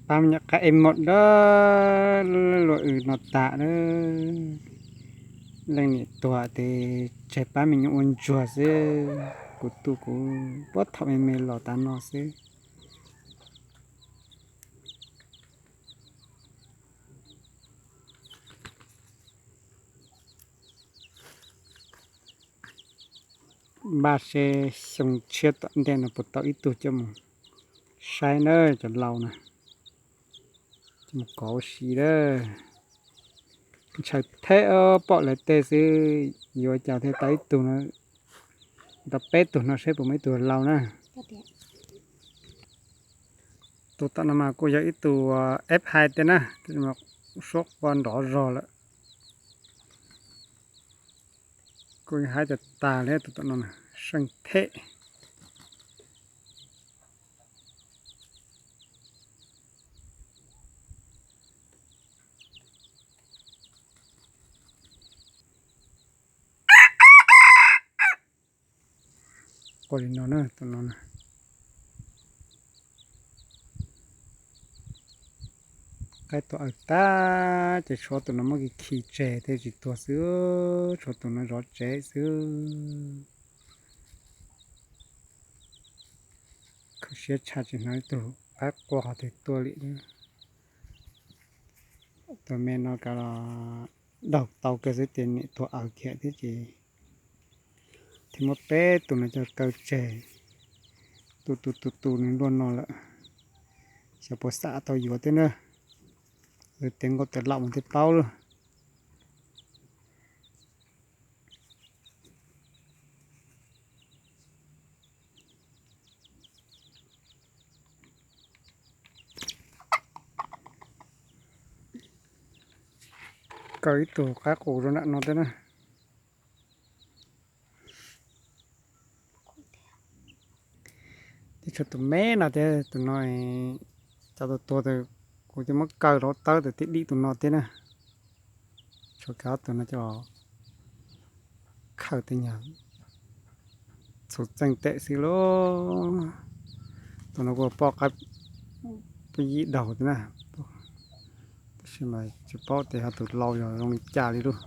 Pab me nyuam qaib ej mom dab luaj wb no tas lawm. Leej niam tuag ces tseg pab me nyuam ua ntsuag xwb. Kuv tu kuv puag thaum me me los tas no xwb. Npaj seb xyoo tshiab tom ntej no puas tau ib tug coj mus saib na cov laus na. Coj mus kov ua si lawm. Ntshaw theb pom lawv tej xwb, yuav cas thiaj tau ib tug no, tau peb tug no seb puas muaj ib tug laus na. Tus tom no mas kuj yog ib tug F hai tej na, suab qua nrov zog lawm. Kuj haib tas tas li tus tom no, seej theb. Qua li no na, tus no na. Qaib tuag aws tag ces tshuav tus no muab khi khi tseg thiaj tsis tuag xwb, tshuav tus no zov tsev xwb. Khaum siab tshaj tsis hnov ib tug qaib qua qhov twg tuaj li. Tus me no kav los daug tau kawg xwb ces niam tuag aws kiag thiab ces thiaj muab peb tus no coj kaw tseg. Tu tu tu tu nws luaj no lawm, xyov puas xam tau yuav thiab na. Lawv tev nkauj tev laum mas thiaj paub lawm. Kaw ib tug qaib qus rau nram no thiab na. Tib tshuav tus me no thiab, tus no cov tus tuag tas kuv thiaj muab kaw rau tawb tas thiaj dim tus no thiab na. Tshuav kav tus no coj khaws tej nyuag txhuv txeej tem xwb lauj. Tus no kuj poj qaib pub yib daug thiab na. Tab sis mas tsis paub tias ho tus laus yog zoo li cas li lauj.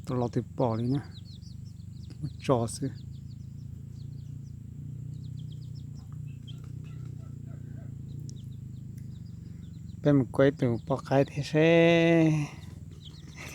Tus laus twb pom li na, muab tso xwb. Peb mus kuaj ib tug poj qaib thiab seb.